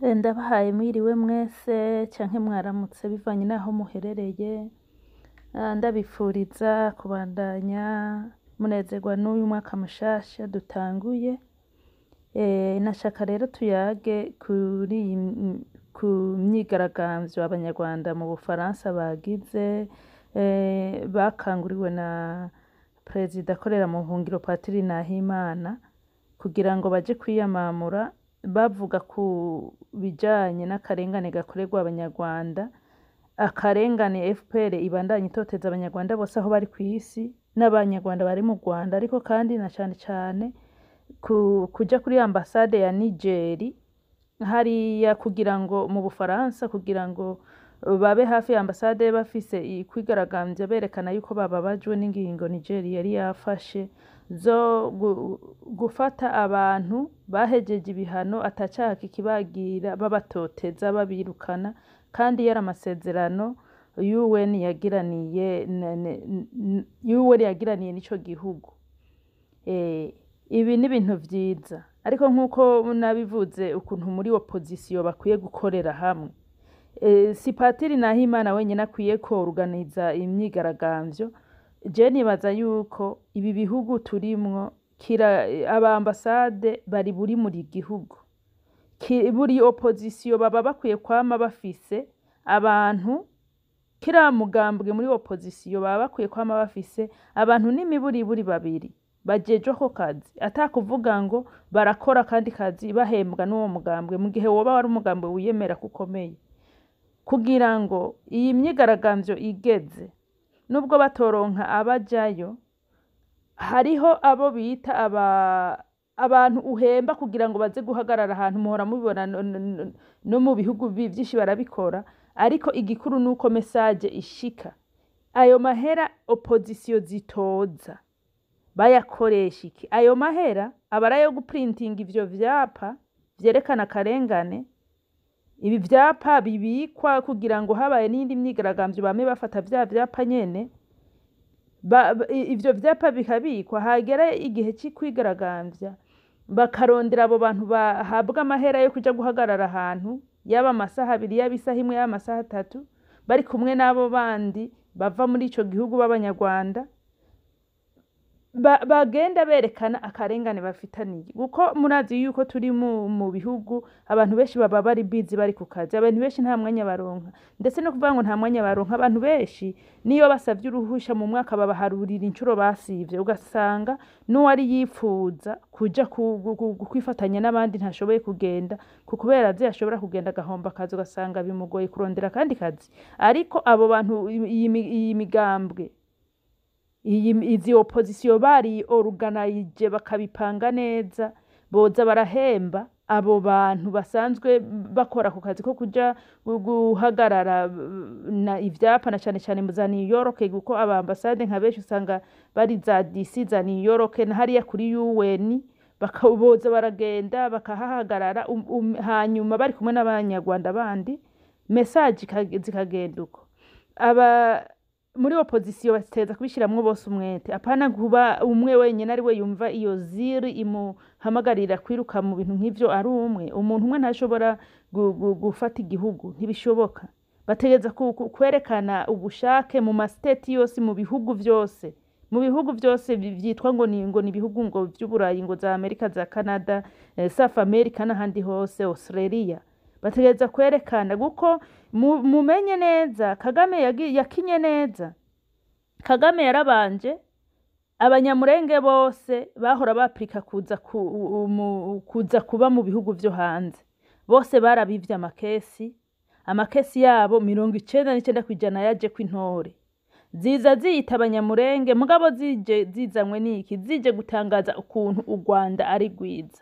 Ndabahaye mwiriwe mwese canke mwaramutse bivanye n'aho muherereye. Ndabipfuriza kubandanya munezerwa n'uyu mwaka mushasha dutanguye. Nashaka rero tuyage kuri ku myigaragambyo abanyarwanda mu Bufaransa bagize, bakanguriwe na perezida akorera mu buhungiro, Patiri Nahimana, kugira ngo baje kwiyamamura bavuga ku bijanye n'akarengane gakorerwa abanyarwanda, akarengane FPR ibandanya itoteza abanyarwanda bose aho bari kw'isi n'abanyarwanda bari mu Rwanda, ariko kandi na cane cane kuja kuri ambasade ya Niger hariya kugira ngo mu Bufaransa, kugira ngo babe hafi ya ambasade bafise kwigaragambya berekana yuko bababajwe n'ingingo Niger yari yafashe zo gufata abantu bahejeje ibihano atacaha kikibagira, babatoteza, babirukana, kandi yari amasezerano UN yagiraniye n'ico gihugu. Ibi ni ibintu vyiza, ariko nk'uko nabivuze ukuntu muri opposition bakwiye gukorera hamwe, si Patiri Nahimana wenyene akwiye kworganiza imyigaragambyo. Je nibaza yuko ibi bihugu turimwo kira aba ambasade bari buri gihugu, buri opposition baba bakwiye kwama bafise abantu, kira mugambwe muri opposition baba bakwiye kwama bafise abantu n'imiburiburi babiri bajejwe ako kazi, ata kuvuga ngo barakora akandi kazi bahembwa n'uwo mugambwe, mu gihe woba wari umugambwe wiyemera ko ukomeye, kugira ngo iyi myigaragambyo igeze, nubwo batoronka abajayo, hariho abo bita abantu uhemba kugira ngo baze guhagarara ahantu. Muhora mubibona no mu bihugu vyinshi barabikora, ariko igikuru nuko message ishika. Ayo mahera opposition zitoza bayakoresha iki? Ayo mahera aba ari ayo guprintinga ivyo vyapa vyerekana akarengane. Ibi vyapa bibikwa kugira ngo habaye n'iyindi myigaragambyo bame bafata vya vyapa nyene. Ivyo vyapa bikabikwa, hagera igihe c'ikwigaragambya bakarondera abo bantu bahabwa amahera yo kuja guhagarara ahantu, yaba amasaha 2, yaba isaha 1, yaba amasaha 3, bari kumwe n'abo bandi bava muri ico gihugu b'abanyarwanda, bagenda berekana akarengane bafitaniye, kuko murazi yuko turi mu bihugu abantu benshi baba bari busy, bari ku kazi. Abantu benshi nta mwanya baronka, ndetse no kuvuga ngo nta mwanya baronka, abantu benshi niyo basavye uruhusha mu mwaka babaharurira incuro basivye, ugasanga n'uwari yipfuza kuja kwifatanya n'abandi ntashoboye kugenda, kubera azi ashobora kugenda agahomba akazi, ugasanga bimugoye kurondera akandi kazi. Ariko abo bantu, iyi migambwe, izi opposition bari organije bakabipanga neza, boza barahemba abo bantu basanzwe bakora ku kazi ko kuja guhagarara na ivyapa, na cane cane mu za New York, kuko aba ambasade nka benshi usanga bari za DC, za New York na hariya kuri UN, boza baragenda bakahahagarara, hanyuma bari kumwe n'abanyarwanda bandi, message zikagenda uko. Aba muri opposition bateza kubishiramwo bose umwete, apana kuba umwe wenyene ari we yumva iyo ziri imuhamagarira kwiruka mu bintu nk'ivyo ari umwe. Umuntu umwe ntashobora gufata igihugu, ntibishoboka. Bategeza kwerekana ubushake mu ma state yose, mu bihugu vyose, mu bihugu vyose vyitwa ngo ni ibihugu ngo vy'Uburayi, ngo za Amerika, za Canada, South America n'ahandi hose, Australia. Bategereza kwerekana, kuko mumenye neza Kagame yakinye neza. Kagame yarabanje abanyamurenge bose bahora baprika kuza kuba mu bihugu vyo hanze, bose barabivye amakesi. Amakesi yabo 99% yaje kw'intore ziza ziyita abanyamurenge, mugabo zije zizanywe n'iki? Zije gutangaza ukuntu u Rwanda ari rwiza.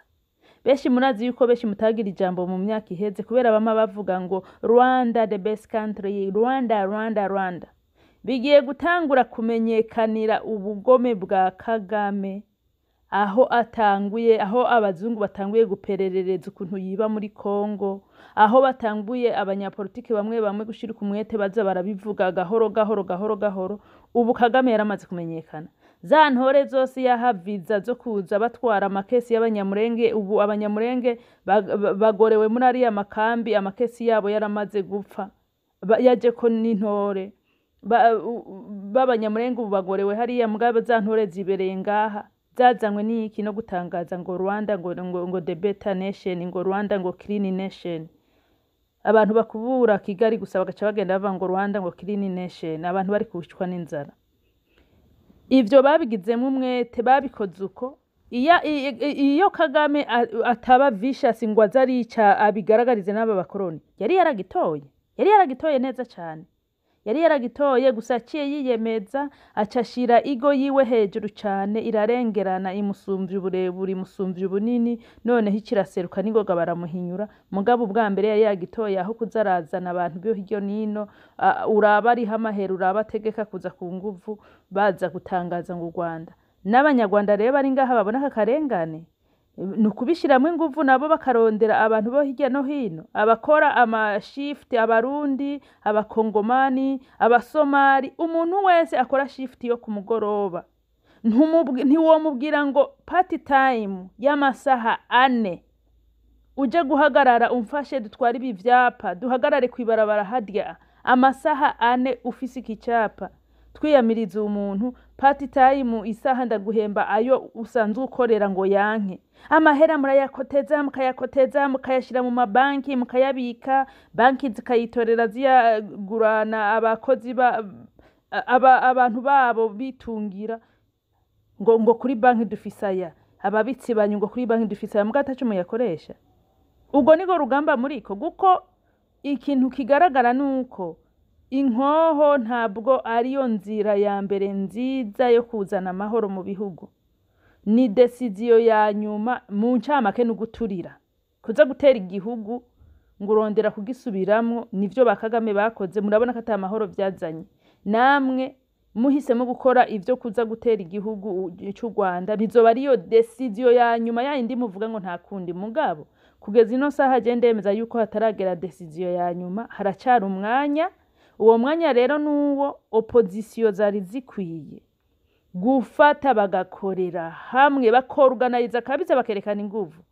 Benshi murazi yuko benshi mutagira ijambo mu myaka iheze kubera bama bavuga ngo "Rwanda the best country, Rwanda, Rwanda, Rwanda". Bigiye gutangura kumenyekanira ubugome bwa Kagame aho atanguye, aho abazungu batanguye gupererereza ukuntu yiba muri Kongo, aho batanguye abanyapolitiki bamwe bamwe gushirika umwete baza barabivuga gahoro gahoro gahoro gahoro. Ubu Kagame yaramaze kumenyekana. Za ntore zose yaha viza zo kuza batwara amakesi y'Abanyamurenge. Ubu Abanyamurenge bagorewe muri ariya makambi, amakesi yabo yaramaze gupfa. Yajeko n'intore b'Abanyamurenge, ubu bagorewe hariya, mugabo za ntore zibereye ngaha. Zazanywe n'iki? No gutangaza ngo Rwanda ngo the better nation, ngo Rwanda ngo clean nation. Abantu bakubura Kigali gusa, bagaca bagenda bavuga ngo Rwanda ngo clean nation, abantu bari kucwa n'inzara. Ivyo babigizemwo umwete, babikoze uko. Iyo Kagame ataba vicious ngo aze arica abigaragarize n'aba bakoroni, yari yaragitoye, yari yaragitoye neza cane, yari yaragitoye. Gusa yaciye yiyemeza, aca ashira ego yiwe hejuru cane, irarengerana, imusumvya uburebure, imusumvya ubunini, noneho ikiraseruka n'ingoga baramuhinyura. Mugabo ubwa mbere yari yagitoye, aho kuza arazana abantu bo hirya nino, uraba ariho amahera, uraba ategeka kuza ku nguvu, baza gutangaza ngo u Rwanda. N'Abanyarwanda rero bari ngaha babona aka karengane, ni ukubishiramwo inguvu, nabo bakarondera abantu bo hirya no hino abakora amashift, Abarundi, Abakongomani, Abasomali, umuntu wese akora shift yo ku mugoroba. Ntiwomubwira ngo part time y'amasaha 4 uje guhagarara umfashe dutware ibi vyapa, duhagarare kw'ibarabara harya amasaha 4, ufise iki capa twiyamiriza umuntu, part time isaha ndaguhemba ayo usanzwe ukorera, ngo yanke. Amahera murayakoteza, mukayakoteza, mukayashira mu mabanki, mukayabika, banki zikayitorera ziyagurana abakozi ba abantu babo bitungira ngo kuri banki dufise aya, ababitsi banyu ngo kuri banki dufise aya, mugabo ataco muyakoresha. Ubwo niko rugamba muriko, kuko ikintu kigaragara nuko inkoho ntabwo ariyo nzira ya mbere nziza yo kuzana amahoro mu bihugu, ni décision ya nyuma. Mu ncamake, ni uguturira kuza gutera igihugu ngo urondera kugisubiramwo. Nivyo ba Kagame bakoze, murabona ko ata mahoro vyazanye. Namwe muhisemo gukora ivyo kuza gutera igihugu c'u Rwanda, bizoba ariyo décision ya nyuma, yayindi muvuga ngo nta kundi. Mugabo kugeza ino saha je ndemeza yuko hataragera décision ya nyuma, haracari umwanya. Uwo mwanya rero nuwo opposition zari zikwiye gufata, bagakorera hamwe, bakorganiza kabisa, bakerekana inguvu,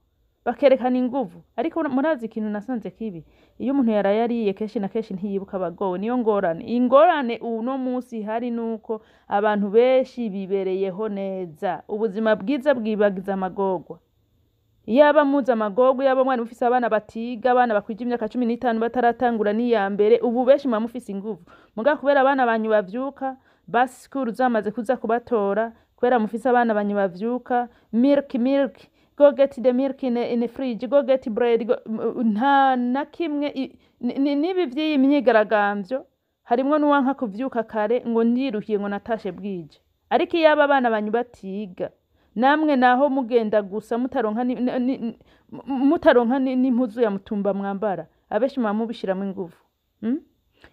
bakerekana inguvu. Ariko murazi ikintu nasanze kibi? Iyo umuntu yaraye ariye, kenshi na kenshi ntiyibuka abagowe. Niyo ngorane. Ingorane uno munsi hari nuko abantu benshi bibereyeho neza, ubuzima bwiza bwibagiza amagorwa. Yaba muzi amagorwa, yaba mwana mufise abana batiga, abana bakwije imyaka 15 bataratangura n'iya mbere, ubu benshi muba mufise inguvu. Mugabo kubera abana banyu bavyuka, basi school zamaze kuza kubatora, kubera mufise abana banyu bavyuka, milk, milk, go get the milk in a fridge, go get bread, go, nta na kimwe nibi vy'iyi myigaragambyo harimwo n'uwanka kuvyuka kare ngo ndiruhiye, ngo natashe bwije. Ariko iyo aba abana banyu batiga, namwe naho mugenda gusa mutaronka n'impuzu ya mutumba mwambara, abenshi muba mubishiramwo inguvu,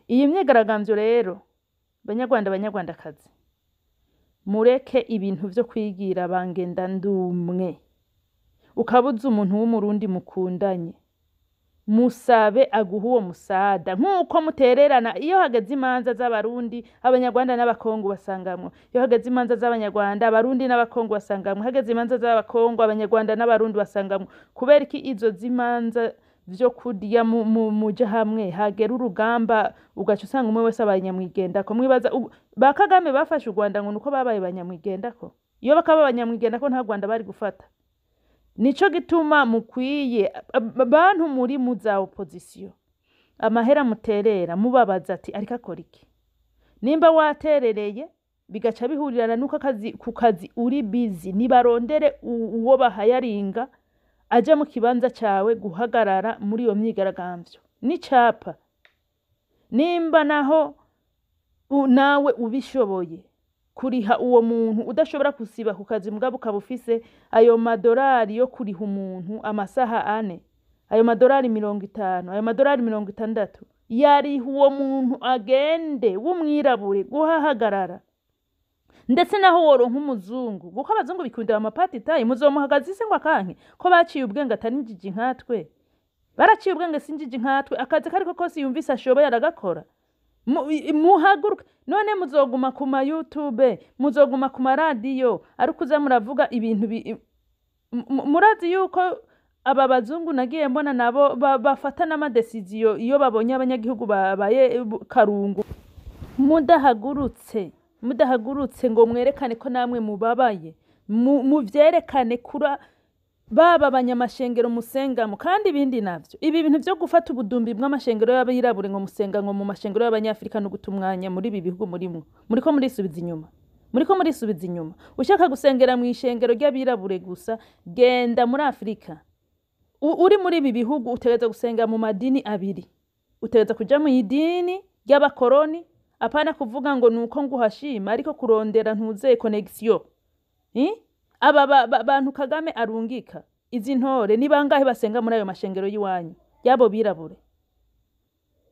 Iyi myigaragambyo rero, Banyarwanda, Banyarwandakazi, mureke ibintu vyo kwigira bangenda ndumwe. Ukabuza umuntu w'Umurundi mukundanye, musabe aguha uwo musada nk'uko mutererana. Iyo hageze imanza z'Abarundi, Abanyarwanda n'Abakongo basangamwo. Iyo hageze imanza z'Abanyarwanda, Abarundi n'Abakongo basangamwo. Hageze imanza z'Abakongo, Abanyarwanda n'Abarundi basangamwo. Kubera iki izo z'imanza vyo kurya muja hamwe, hagera urugamba ugaca usanga umwe wese abaye nyamwigendako? Mwibaza ba Kagame bafashe u Rwanda ngo nuko babaye banyamwigendako? Iyo bakaba abanyamwigendako, nta Rwanda bari gufata. Nico gituma mukwiye, bantu muri mu za opposition, amahera muterera, mubabaza ati ariko akora iki? Nimba waterereye bigaca bihurirana nuko akazi, ku kazi uri busy, nibarondere uwo bahayaringa aja mu kibanza cawe guhagarara muri iyo myigaragambyo n'icapa. Nimba naho nawe ubishoboye kuriha uwo muntu, udashobora kusiba ku kazi, mugabo ukaba ufise ayo madorari yo kuriha umuntu amasaha 4, ayo madorari 50, ayo madorari 60, yariha uwo muntu agende w'umwirabure guhahagarara. Ndetse naho woronka umuzungu, kuko abazungu bikundira ama part time, muzomuhagaze se ngo akanke ko baciye ubwenge, atari injiji nkatwe? Baraciye ubwenge, si injiji nkatwe. Akazi kariko kose yumvise ashoboye aragakora. Muhaguruke. None muzoguma ku ma YouTube, muzoguma ku maradiyo, ariko uza muravuga ibintu murazi yuko aba bazungu nagiye mbona nabo bafata n'ama décisions iyo babonye abanyagihugu babaye karungu. Mudahagurutse ngo mwerekane ko namwe mubabaye, muvyerekane kura baba abanyamashengero musengamo. Kandi ibindi navyo, ibi bintu vyo gufata ubudumbi bw'amashengero y'abirabure ngo musenga ngo mu mashengero y'abanyafrika, no guta umwanya muri ibi bihugu murimwo, muriko murisubiza inyuma, muriko murisubiza inyuma. Ushaka gusengera mu ishengero ry'abirabure gusa, genda muri Afurika. Uri muri ibi bihugu utegereza gusenga mu madini abiri, utegereza kuja mu idini ry'abakoroni. Apana kuvuga ngo nuko nguhashima, ariko kurondera ntuzeye connexion. Aba bantu Kagame arungika izi ntore, ni bangahe basenga muri ayo mashengero y'iwanyu yabo birabure?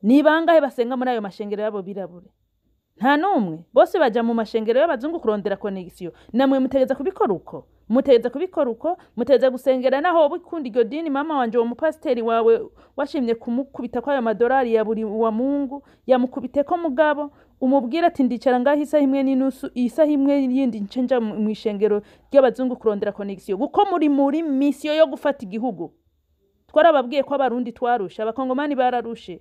Ni bangahe basenga muri ayo mashengero yabo birabure? Nta n'umwe. Bose baja mu mashengero y'abazungu kurondera connexion. Namwe mutegereza kubikora uko, mutegereza kubikora uko, mutegereza gusengera naho woba ukunda iryo dini. Mama wanje, uwo mupasiteri wawe washimye kumukubita kw'ayo madolari ya buri wa Mungu, yamukubiteko, mugabo umubwire ati: "Ndicara ngaho isaha imwe n'inusu, isaha imwe yindi nce nja mw'ishengero ry'abazungu kurondera connexion." Kuko muri mission yo gufata igihugu. Twarababwiye ko Abarundi twarushe, Abakongomani bararushe,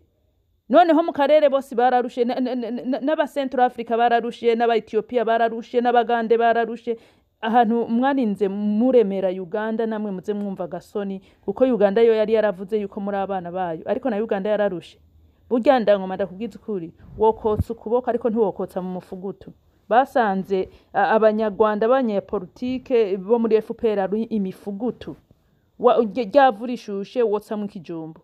noneho mu karere bose bararushe, n'aba Central Africa bararushe, n'aba Ethiopia bararushe, n'Abagande bararushe. Ahantu mwarinze muremera Uganda, namwe muze mwumva agasoni, kuko Uganda yo yari yaravuze yuko muri abana bayo, ariko na Uganda yararushe. Burya ndangoma, ndakubwiza ukuri, wokotsa ukuboko ariko ntiwokotsa mu mufugutu. Basanze Abanyarwanda abanyepolitike bo muri FPR ari imifugutu. Ryavura ishushe wotsamwo ikijumbu.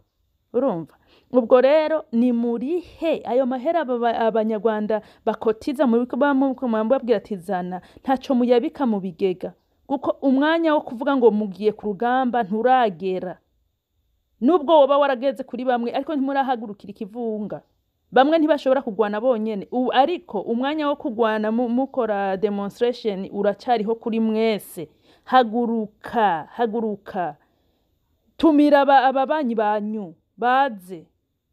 Urumva, ubwo rero ni murihe ayo mahera Abanyarwanda bakotiza mu babwira ati zana, ntaco muyabika mu bigega, kuko umwanya wo kuvuga ngo mugiye ku rugamba nturagera. Nubwo woba warageze kuri bamwe, ariko ntimurahagurukira ikivunga. Bamwe ntibashobora kugwana bonyene ubu, ariko umwanya wo kugwana mukora démonstration uracariho kuri mwese. Haguruka, haguruka, tumira ababanyi banyu baze,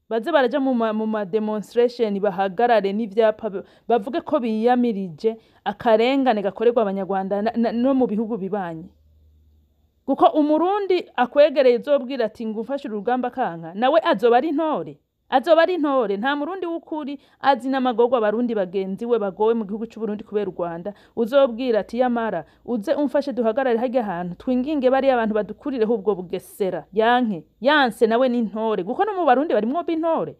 baze baraja mu ma démonstration, bahagarare n'ivyapa, bavuge ko biyamirije akarengane gakorerwa Abanyarwanda no mu bihugu bibanyi. Kuko Umurundi akwegereye uzobwira ati ngo umfashe urugamba kanka, nawe azoba ari intore, azoba ari intore. Nta Murundi w'ukuri azi n'amagorwa Abarundi bagenzi we bagowe mu gihugu c'Uburundi kubera u Rwanda uzobwira ati: "Yamara uze umfashe duhagarare harya hantu, twinginge bariya abantu badukurireho ubwo bugesera." Yanke yanse, nawe ni intore, kuko no mu Barundi barimwo b'intore,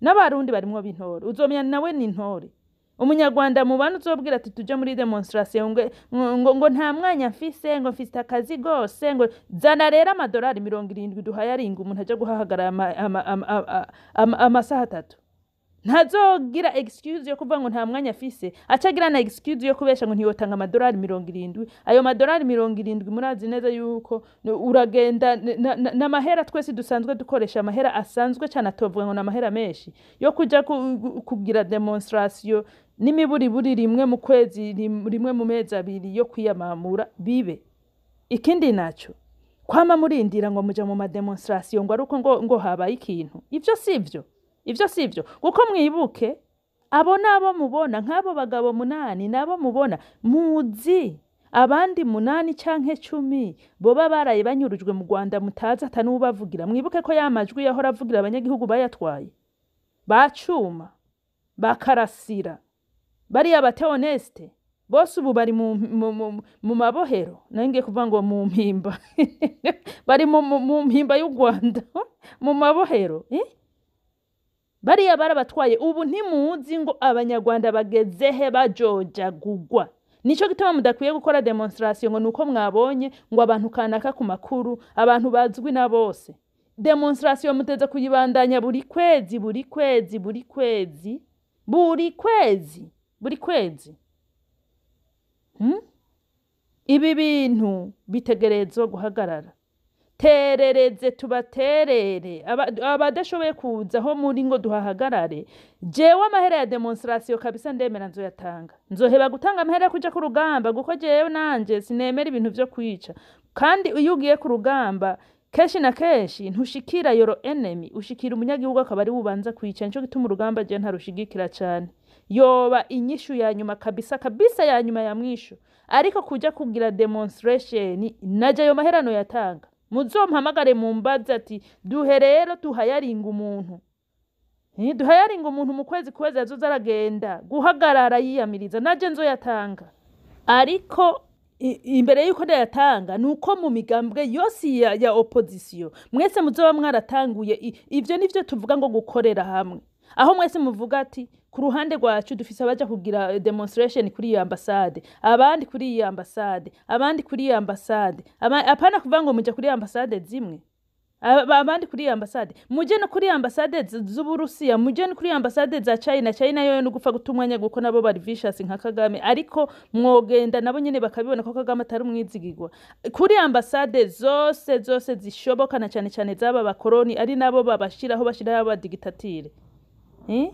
n'Abarundi barimwo b'intore. Uzomenya nawe ni intore. Umunyarwanda mubana uzobwira ati tuje muri démonstration, ngo nta mwanya mfise, ngo mfise akazi gose, ngo zana rero amadolari 70 duhayaringa umuntu aja guhahagarara amasaha 3, ntazogira excuse yo kuvuga ngo nta mwanya afise, acagira na excuse yo kubesha ngo ntiyotanga amadolari 70. Ayo madolari 70, murazi neza yuko uragenda n'amahera twese dusanzwe dukoresha, amahera asanzwe cyane, atovuga ngo ni amahera menshi yo kuja kugira démonstration n'imiburiburi rimwe mu kwezi, rimwe mu mezi 2 yo kwiyamamura bibe. Ikindi naco, kwama murindira ngo muja mu ma démonstration ngo ari uko ngo habaye ikintu, ivyo sivyo, ivyo sivyo. Kuko mwibuke, abo nabo mubona nk'abo bagabo munani, nabo mubona muzi abandi munani canke 10 boba baraye banyurujwe mu Rwanda, mutazi ata n'ubavugira. Mwibuke ko ya majwi yahora avugira abanyagihugu bayatwaye, bacuma bakarasira bariya ba Theoneste bose, ubu bari mu mabohero. Nari ngiye kuvuga ngo mu mpimba, bari mu mpimba y'u Rwanda, mu mabohero, eh? Bariya barabatwaye. Ubu ntimuzi ngo Abanyarwanda bageze he bajojagugwa. Nico gituma mudakwiye gukora démonstration ngo nuko mwabonye ngo abantu kanaka ku makuru, abantu bazwi na bose. Démonstration muteze kuyibandanya buri kwezi, buri kwezi, buri kwezi, buri kwezi, buri kwezi, Ibi bintu bitegerezwa guhagarara. Terereze tubaterere. Abadashoboye kuza aho muri ngo duhahagarare, jewe amahera ya démonstration kabisa ndemera nzoyatanga. Nzoheba gutanga amahera yo kuja ku rugamba, kuko jewe nanje sinemera ibintu vyo kwica. Kandi iyo ugiye ku rugamba Kenshi na kenshi ntushikira your enemy, ushikira umunyagihugu akaba ari we ubanza kwica. Nico gituma urugamba je ntarushigikira cane. Yoba inyishu ya nyuma kabisa kabisa, ya nyuma ya mwisho. Ariko kuja kugira demonstration, naje ayo maherano yatanga, muzompamagare mumbaze ati: "Duhe rero tuhayaringa umuntu." Duhayaringa umuntu mu kwezi kwezi azoza aragenda guhagarara yiyamiriza, naje nzoyatanga. Ariko imbere yuko ndayatanga, nuko mu migambwe yose ya opposition mwese muzoba mwaratanguye. Ivyo nivyo tuvuga ngo gukorera hamwe, aho mwese muvuga ati: "Ku ruhande rwacu dufise abaja kugira demonstration kuri iyo ambasade, abandi kuri iyo ambasade, abandi kuri iyo ambasade." Apana kuvuga ngo muja kuri ambasade zimwe, abandi kuri iyo ambasade, muje no kuri ambasade z'Uburusiya, muje no kuri ambasade za China. China yoyo no gupfa guta umwanya, kuko nabo bari vicious nka Kagame, ariko mwogenda nabo nyene bakabibona ko Kagame atari umwizigirwa. Kuri ambasade zose zose zishoboka, na cane cane z'aba bakoroni, ari nabo babashiraho, bashiraho abadigitatire, eh?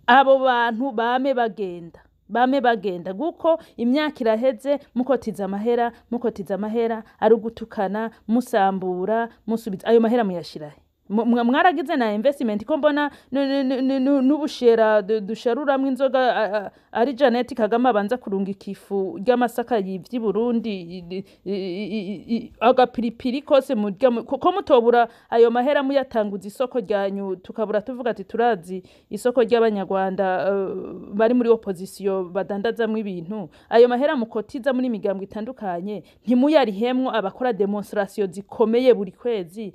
Abo bantu bame bagenda, bame bagenda, guko imyaka iraheze mukotiza amahera, mukotiza amahera ari ugutukana, musambura, musubiza ayo mahera muyashirahe? Mwaragize na investment ko mbona n'ubushera dusharuramwo inzoga, ari Janet Kagame abanza kurungika ifu ry'amasaka yivye i Burundi, agapiripiri kose murya, ko mutobura ayo mahera muyatanguza isoko ryanyu, tukabura tuvuga ati turazi isoko ry'Abanyarwanda, bari muri opposition badandazamwo ibintu. Ayo mahera mukotiza muri migambwe itandukanye, ntimuyarihemwo abakora demonstration zikomeye buri kwezi.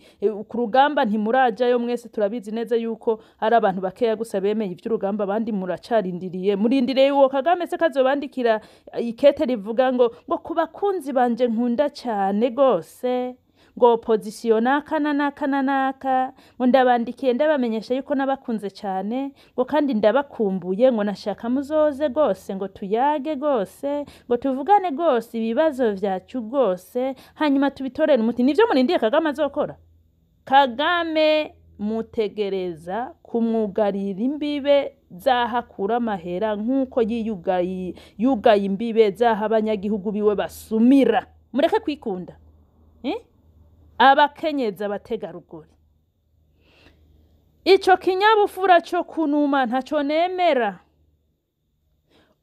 Ku rugamba ntimurajayo mwese. Turabizi neza yuko hari abantu bakeya gusa bemeye ivy'urugamba, abandi muracarindiriye, murindiriye uwo Kagame se kazobandikira ikete rivuga ngo ku bakunzi banje nkunda cyane gose, ngo opposition naka na naka na naka, ngo ndabandikiye ndabamenyesha yuko nabakunze cyane, ngo kandi ndabakumbuye, ngo nashaka muzoze gose, ngo tuyage gose, ngo tuvugane gose ibibazo vyacu gose, hanyuma tubitorere umuti. Nivyo murindiye Kagame azokora? Kagame mutegereza kumwugarira imbibe z'aho akura amahera, nk'uko yiyugaye, yugaye imbibe z'aho abanyagihugu biwe basumira. Mureke kwikunda, eh? Abakenyezi, abategarugori, ico kinyabupfura co kunuma ntaco nemera.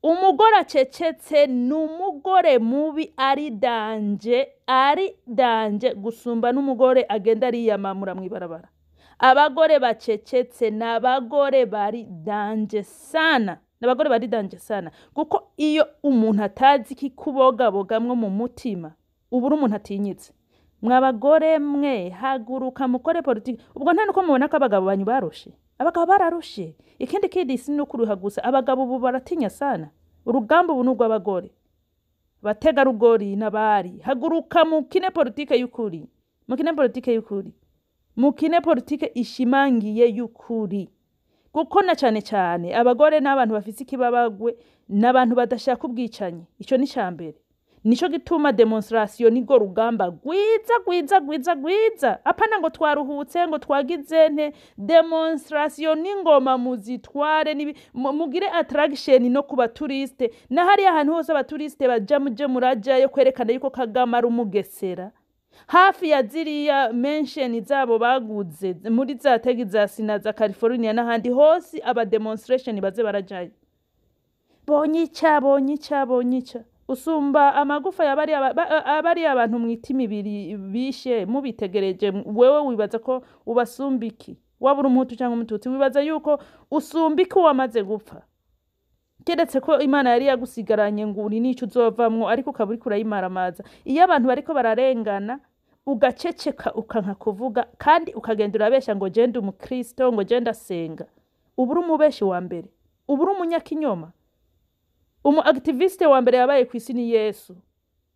Umugore acecetse ni umugore mubi, ari danger, ari danger gusumba n'umugore agenda ariyamamura mw'ibarabara. Abagore bacecetse ni abagore bari danger sana, ni abagore bari danger sana, kuko iyo umuntu atazi ikikubogabogamwo mu mutima, uba uri umuntu atinyitse. Mwa bagore mwe, haguruka mukore politiki. Ubwo nta nuko mubona ko abagabo banyu barushe? Abagabo bararushe. Ikindi kindi, si no kuruha gusa, abagabo ubu baratinya sana. Urugamba ubu ni urw'abagore, abategarugori n'abari. Haguruka mukine politike y'ukuri, mukine politike y'ukuri, mukine politike ishimangiye y'ukuri, kuko na cane cane abagore n'abantu bafise ikibabagwe, n'abantu badashaka ubwicanyi. Ico ni mbere, nico gituma demonstration nirwo rugamba rwiza rwiza rwiza rwiza. Apana ngo twaruhutse, ngo twagize nte. Demonstration n'ingoma muzitware, mugire attraction no ku baturiste, na hariya ahantu hose abaturiste baja, muje murajayo kwerekana yuko Kagame ari umugesera, hafi ya ziriya mansion zabo baguze muri za Texas na za California n'ahandi hose. Aba demonstration baze barajayo. Bonyica, bonyica, bonyica usumba amagufa y'abari abari abantu mwita imibiri bishe. Mubitegereje, wewe wibaza ko ubasumba iki? Waba uri Umuhutu cyangwa Umututsi, wibaza yuko usumba iki wamaze gupfa? Keretse ko Imana yari yagusigaranye ngo uri n'ico uzovamwo, ariko ukaba uriko urayimaramaza. Iyo abantu bariko bararengana ugaceceka, ukanka kuvuga, kandi ukagenda urabesha ngo genda umukristo, ngo genda asenga, uba uri umubeshi wa mbere, uba uri umunyakinyoma. Umu activiste wa mbere yabaye ku isi ni Yesu.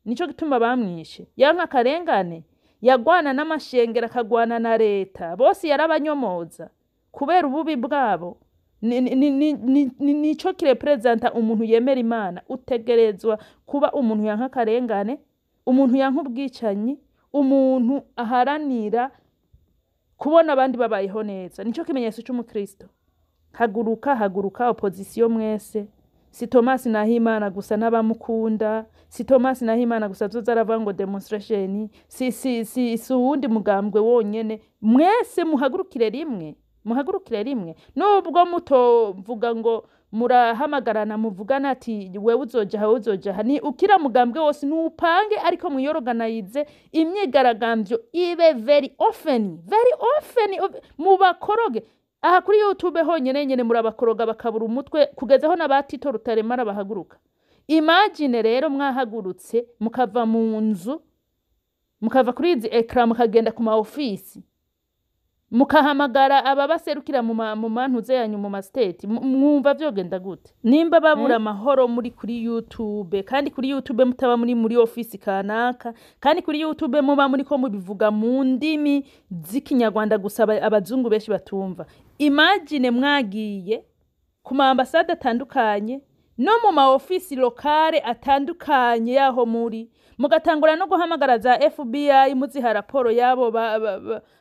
Nico gituma bamwishe. Yanka akarengane, yagwana n'amashengero, akagwana na leta, bose yarabanyomoza kubera ububi bwabo. Nico kirepresenta umuntu yemera Imana. Utegerezwa kuba umuntu yanka akarengane, umuntu yanka ubwicanyi, umuntu aharanira kubona abandi babayeho neza. Nico kimenyetso c'umukristo. Haguruka, haguruka opposition mwese. Si Thomas Nahimana gusa n'abamukunda, si Thomas Nahimana gusa azoza aravuga ngo demonstration, si uwundi mugambwe wonyene. Mwese muhagurukire rimwe, muhagurukire rimwe. Nubwo mutovuga ngo murahamagarana muvugana ati wewe uzoja aha, wewe uzoja aha, ni ukira mugambwe wose nupange, ariko mwiyoroganayize imyigaragambyo ibe very often, very often, mubakoroge. Aha kuri YouTube honyene nyene murabakoroga bakabura umutwe, kugeza aho n'abatito Rutaremara bahaguruka. Imagine rero mwahagurutse mukava mu nzu, mukava kuri izi écran, mukagenda ku ma ofisi, mukahamagara ababaserukira mu mantuze yanyu mu ma state, mwumva vyogenda gute? Nimba babura amahoro muri kuri YouTube, kandi kuri YouTube mutaba muri ofisi kanaka, kandi kuri YouTube muba muri ko mubivuga mu ndimi z'Ikinyarwanda gusa abazungu benshi batumva, imagine mwagiye ku ma ambasade atandukanye no mu ma ofisi locale atandukanye yaho muri, mugatangura no guhamagara za FBI, muziha raporo yabo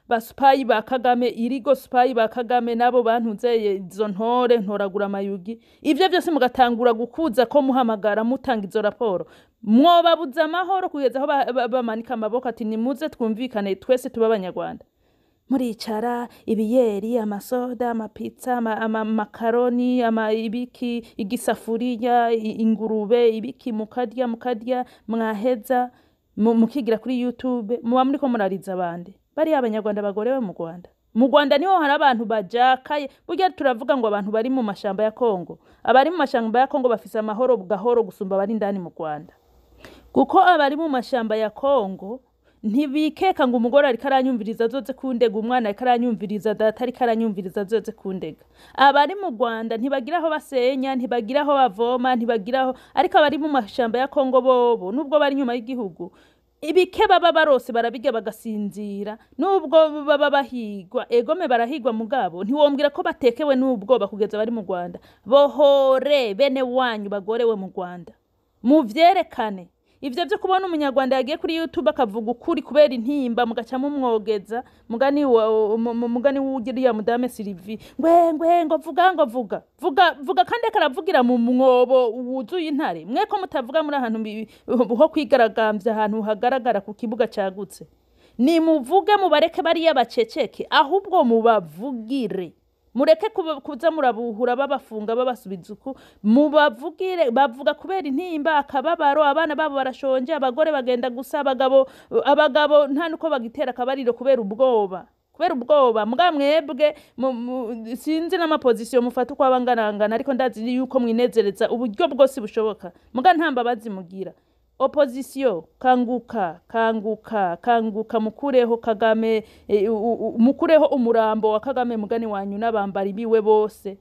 ba spy ba Kagame, irigo spy ba Kagame, nabo bantuze izo ntore ntoragura amayugi. Ivyo vyose mugatangura gukuza ko muhamagara mutanga izo raporo, mwobabuza amahoro kugeza aho bamanika amaboko ati nimuze twumvikane, twese tuba Abanyarwanda. Muricara, ibiyeri, amasoda, amapizza, amakaroni, ama ibiki, igisafuriya, ingurube, ibiki, mukarya, mukarya, mwaheza mukigira kuri YouTube. Muba muriko murariza abandi bariya Abanyarwanda bagorewe mu Rwanda. Mu Rwanda niho hari abantu bajakaye. Burya turavuga ngo abantu bari mu mashamba ya Kongo, abari mu mashamba ya Kongo bafise amahoro gahoro gusumba abari indani mu Rwanda, kuko abari mu mashamba ya Kongo ntibikeka ngo umugore ariko aranyumviriza azoze kundega, umwana ariko aranyumviriza, data ariko aranyumviriza azoze kundega. Abari mu Rwanda ntibagira aho basenya, ntibagira aho bavoma, ntibagira aho. Ariko abari mu mashamba ya Kongo bobo, nubwo bari inyuma y'igihugu, ibike baba barose barabirya bagasinzira. Nubwo baba bahigwa, egome barahigwa, mugabo ntiwombwira ko batekewe n'ubwoba kugeza bari mu Rwanda. Bohore bene wanyu bagorewe mu Rwanda, muvyerekane. Ivyo vyo kubona Umunyarwanda yagiye kuri YouTube akavuga ukuri kubera intimba, mugaca mumwogeza mugani wa mugani w'uriya mudame Sylvie, ngwe ngwe, ngo vuga, ngo vuga, vuga, vuga, kandi akaravugira mu mwobo wuzuye intare. Mwe ko mutavuga muri ahantu ho kwigaragambya, ahantu hagaragara ku kibuga cagutse? Nimuvuge, mubareke bariya baceceke, ahubwo mubavugire. Mureke kuza murabuhura, babafunga, babasubiza uku. Mubavugire. Bavuga kubera intimba, akababaro. Abana babo barashonje, abagore bagenda gusa, abagabo nta nuko bagitera akabariro kubera ubwoba, kubera ubwoba. Muga mwebwe sinzi n'ama position mufata uko abanganangana, ariko ndazi yuko mwinezereza uburyo bwose bushoboka, muga nta mbabazi mugira. Opposition, kanguka, kanguka, kanguka! Mukureho Kagame, mukureho umurambo wa Kagame mugani wanyu n'abambari biwe bose.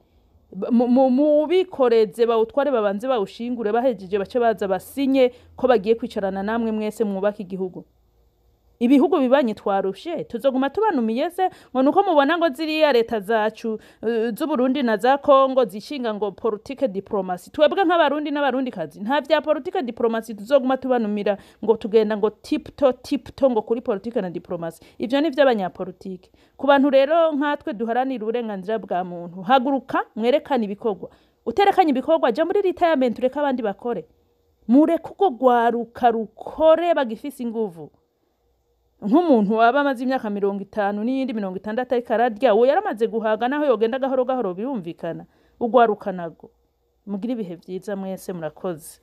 Mubikoreze bawutware, babanze bawushingure, bahejeje bace baza basinye ko bagiye kwicarana namwe mwese mwubaka igihugu. Ibihugu bibanye twarushe, tuzoguma tubanumiye se ngo nuko mubona ngo ziriya leta zacu z'Uburundi na za Kongo zishinga ngo politique, diplomatie? Twebwe nk'Abarundi n'Abarundikazi nta vya politique, diplomatie tuzoguma tubanumira ngo tugenda ngo tiptoe tiptoe ngo kuri politique na diplomatie. Ivyo ni vy'abanyapolitike. Ku bantu rero nkatwe duharanira uburenganzira bwa muntu, haguruka mwerekane ibikorwa. Uterekanye ibikorwa, ja muri retirement, ureke abandi bakore. Mureke urwo rwaruka rukore bagifise inguvu. Nk'umuntu waba amaze imyaka 50 n'iyindi 60 ariko ararya, uwo yaramaze guhaga, naho yogenda gahoro gahoro birumvikana. Urwaruka nago mugire ibihe vyiza mwese, murakoze.